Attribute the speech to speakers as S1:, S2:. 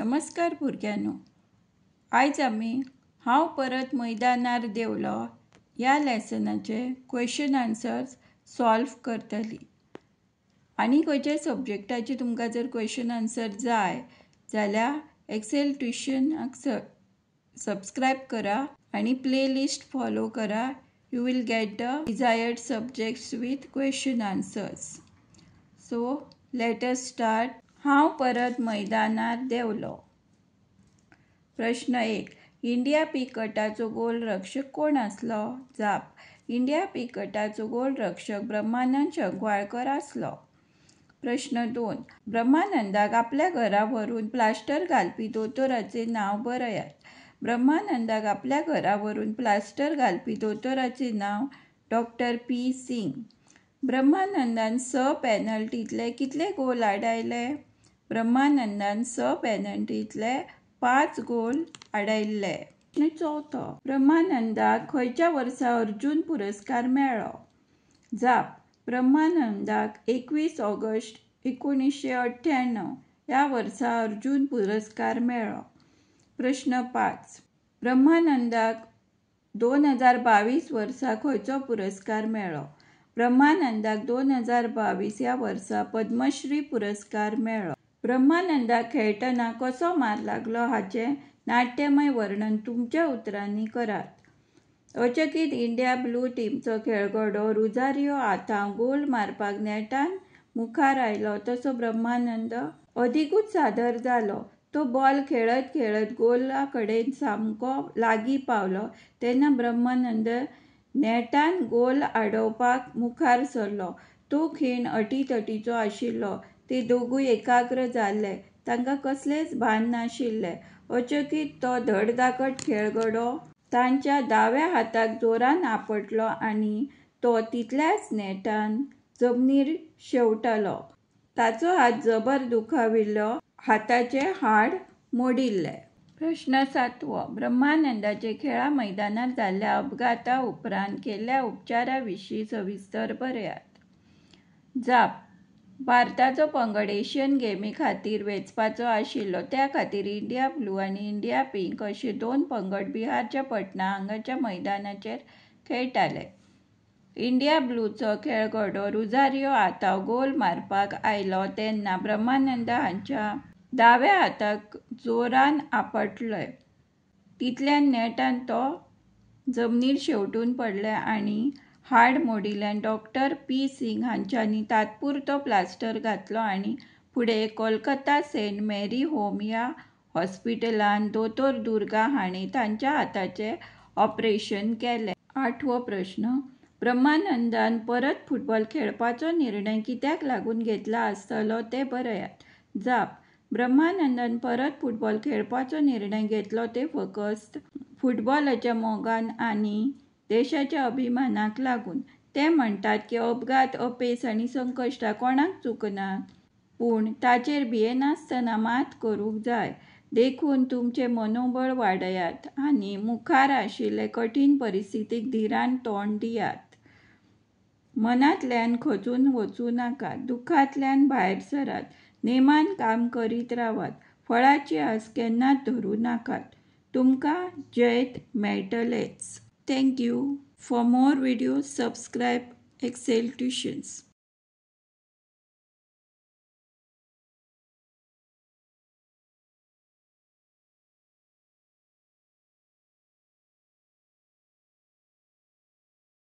S1: नमस्कार भुरग्यांनो, आयज आमी हांव परत मैदानार देंवलो ह्या लेसनाचे क्वेश्चन आन्सर्स सॉल्व करतली. आनी खंयच्या सब्जेक्टाचे तुमकां जर क्वेश्चन आन्सर जाय जाल्यार एक्सेल ट्युशनाक सबस्क्रायब करा आनी प्लेलिस्ट फॉलो करा. You will get the desired subjects with question answers. So let us start. हांव परत मैदानार देंवलो. प्रश्न 1. इंडिया पी गटाचो गोलरक्षक कोण आसलो? जाप. इंडिया पी गटाचो गोलरक्षक ब्रह्मानंद शंखवाळकर आसलो. प्रश्न 2. ब्रह्मानंदाक आपल्या घरा व्हरून प्लास्टर घालपी दोतोराचें नांव बरयात. ब्रह्मानंदाक आपल्या घरा व्हरून प्लास्टर घालपी दोतोराचें नांव डॉक्टर पी सिंग. ब्रह्मानंदान 6 पेनल्टींतले कितले गोल आडायले? ब्रह्मानंदान 6 पेनल्टींतले 5 गोल आडायल्ले. प्रश्न 4. ब्रह्मानंदाक खंयच्या वर्सा अर्जुन पुरस्कार मेळ्ळो? जाप. ब्रह्मानंदाक 21 ऑगस्ट 1998 ह्या वर्सा अर्जुन पुरस्कार मेळ्ळो. प्रश्न 5. ब्रह्मानंदाक 2022 वर्सा खंयचो पुरस्कार मेळ्ळो? ब्रह्मानंदाक 2022 ह्या वर्सा पद्मश्री पुरस्कार मेळ्ळो. ब्रह्मानंदाक खेळटना कसो मार लागलो हाचें नाट्यमय वर्णन तुमच्या उतरांनी करात. अचकीत इंडिया ब्लू टीमचो खेळगडो रुझारियो आतांव गोल मारपाक नेटान मुखार आयलो तसो ब्रह्मानंद अदिकूच सादर जालो. तो बॉल खेळत खेळत गोला कडेन सामको लागीं पावलो तेन्ना ब्रह्मानंद नेटान गोल आडोवपाक मुखार सरलो. तो खीण अटीतटीचो आशिल्लो. ते दोगूय एकाग्र जाल्ले. तांकां कसलेंच भान नाशिल्लें. अचकीत तो धडधाकट खेळगडो तांच्या दाव्या हाताक जोरान आपटलो आनी तो तितल्याच नेटान जमनीर शेंवटलो. ताचो हात जबर दुखाविल्लो. हाताचें हाड मोडिल्लें. प्रश्न 7. ब्रह्मानंदाचे खेळा मैदानार जाल्ल्या अपघाता उपरांत केल्ल्या उपचारा विशीं सविस्तर बरयात. जाप. भारताचो पंगड एशियन गेमी खातीर वेंचपाचो आशिल्लो. त्या खातीर इंडिया ब्लू आनी इंडिया पिंक अशे 2 पंगड बिहारच्या पटना हांगाच्या मैदानाचेर खेळटाले. इंडिया ब्लूचो खेळगडो रुझारियो आतांव गोल मारपाक आयलो तेन्ना ब्रह्मानंद हांच्या दाव्या हाताक जोरान आपटलें. तितल्यान नेटान तो जमनीर शेंवटून पडले आनी हाड मोडिल्ल्यान डॉक्टर पी सिंग हांच्यांनी तात्पुरतो प्लास्टर घातलो आनी फुडें कोलकाता सेंट मेरी होम ह्या हॉस्पिटलांत दोतोर दुर्गा हांणी तांच्या हाताचें ऑपरेशन केलें. 8वो प्रश्न. ब्रह्मानंदान परत फुटबॉल खेळपाचो निर्णय कित्याक लागून घेतला आसतलो तें बरयात. जाप. ब्रह्मानंदान परत फुटबॉल खेळपाचो निर्णय घेतलो ते फकत फुटबॉलाच्या मोगान आनी देशाच्या अभिमानाक लागून. ते म्हणटात की अपघात, अपेस आनी संकश्टां कोणाक चुकनात, पूण ताचेर भियेनासतना मात करूंक जाय. देखून तुमचें मनोबळ वाडयात आनी मुखार आशिल्ले कठीण परिस्थितीक धिरान तोंड दियात. मनांतल्यान खचून वचूं नाकात. दुख्खांतल्यान भायर सरात. नेमान काम करीत रावात. फळाची आस केन्नाच धरूं नाकात. तुमकां जैत मेळटलेंच. Thank you. For more videos subscribe Excel Tuitions.